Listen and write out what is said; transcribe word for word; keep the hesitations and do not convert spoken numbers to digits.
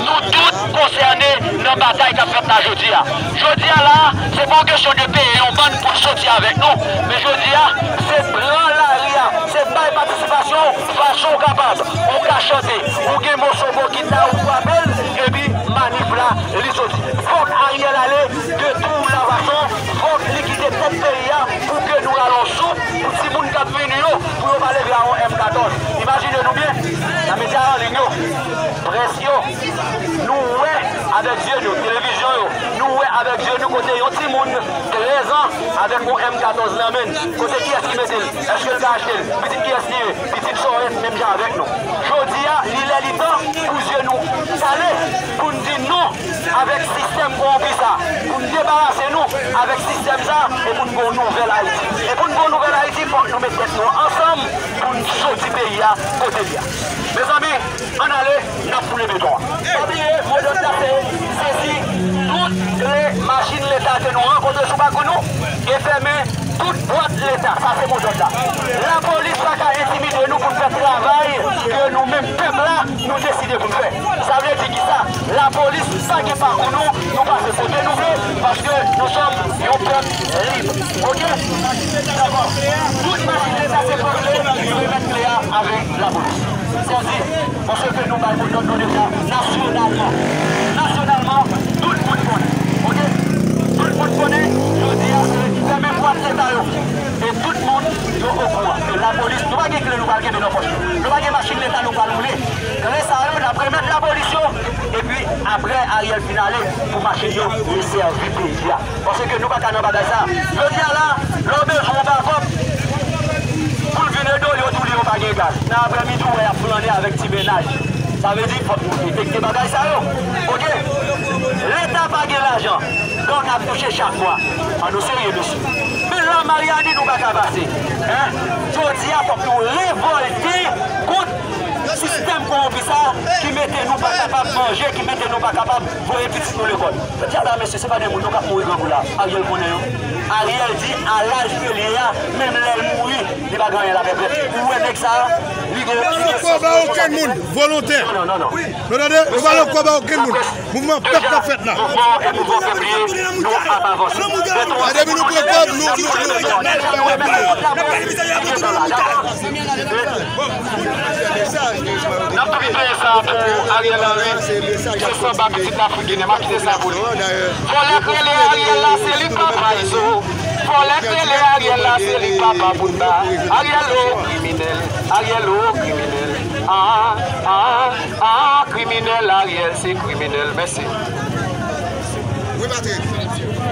Nou tout konsène nan batay k ap fèt la jodi a. Jodi a la, se pa yon kesyon de peye yon bann pou l soti avèk nou, men jodi a, se pran lari a, se bay patisipasyon w fason w kapab. Ou ka chante, ou gen moso bokita, ou frape l, epi manif la, li soti. Fòk Ariel ale de tou la fason, fòk li kite tèt peyi a pou ke nou rale yon souf pou timoun k ap vini yo, pou yo pa leve a yon M katòz. Imajine nou byen, nan medya an liy yo, près yo, nou wè avèk zye nou, televizyon yo, nou wè avèk zye nou kote yon timoun trèz an avèk yon M katòz nan men l. Kote kiyès ki mete l? Èske l ka achte l? Pitit kiyès li ye? Pitit Sorès menm jan avèk nou. Jodi a, li lè li tan pou zye nou kale, pou n di non avèk sistèm kowonpi sa, pou n debarase nou avèk sistèm sa, e pou n gen yon nouvèl Ayiti. E pou n gen yon nouvèl Ayiti, fòk nou met tèt nou ansanm pou n soti peyi a kote l ye a. Mezanmi, ann ale, n ap boule beton an. Pa bliye, modòd la se sezi tout kle machin Leta ke nou rankontre sou pami nou e fèmen tout bwat Leta. Sa se modòd la. Lapolis pa ka entimide nou pou n fè travay ke nou menm pèp la, nou deside pou n fè. Sa vle di kisa? Lapolis pa gen pa pou nou, nou pase kote nou vle, paske nou sòm yon pèp lib. Oke? Dakò. Tout machin Leta se pran kle, yo remèt kle a avèk lapolis. Sezi, paske nou bay modòd nou deja nasyonalman. Nasyonalman, tout moun konnen. Oke? Tout moun konnen, jodi a, se fèmen bwat Leta yo. E tout moun yo okouran ke lapolis, nou pa gen kle nou pral kenbe nan pòch nou. Nou pa gen machin Leta nou pral woule. Kle sa yo, n ap remèt lapolis yo. Epi, apre Ariel fin ale, pou machin yo desèvi peyi a. Paske nou pa ka nan bagay sa. Jodi a la, lè w bezwen yon bakòp, pou l vin ede w, yo di w li yo pa gen gaz. Nan aprèmidi, w wè y ap flannen avèk ti mennaj. Sa vle di, fòk nou detekte bagay sa yo. Oke? Leta pa gen lajan. Donk, ap touche chak mwa. An nou serye, mesye. Men la, Maryani, nou pa ka pase. Hein? Jodi a, fòk nou revòlte kont sistèm kowonpi sa a ki mete nou pa kapab manje, ki mete nou pa kapab voye pitit nou lekòl. Jodi a la, mesye, se pa de moun nou k ap mouri grangou la. Ariel konnen yo. Ariel di, a laj ke l ye a, menm lè l mouri, li pa gen anyen l ap regrèt. Ou wè nèg sa a, li gen... Nou pa ba okenn moun volontè. Non, non, non, non. Nou tande? Nou pa ba okenn moun. Mouvman pèp k ap fèt la. Mouvman an, e mouvman pèp li ye, nou ap avanse. Men depi nou pran kòb, nou, nou, nou, nou, nou, nou, nou, nou, N ap tou vin fè sa pou Ariel Henry. Se sanba pitit Lafrik Ginen. M ap kite sa pou li. Fò lè k rele Ariel la, se li k papa Izo. Fò lè k rele Ariel la, se li k papa Boutba. Ariel o, kriminèl. Ariel o, kriminèl. Ah, ah, ah, kriminèl, Ariel se kriminèl. Mèsi. Wi, Patrick.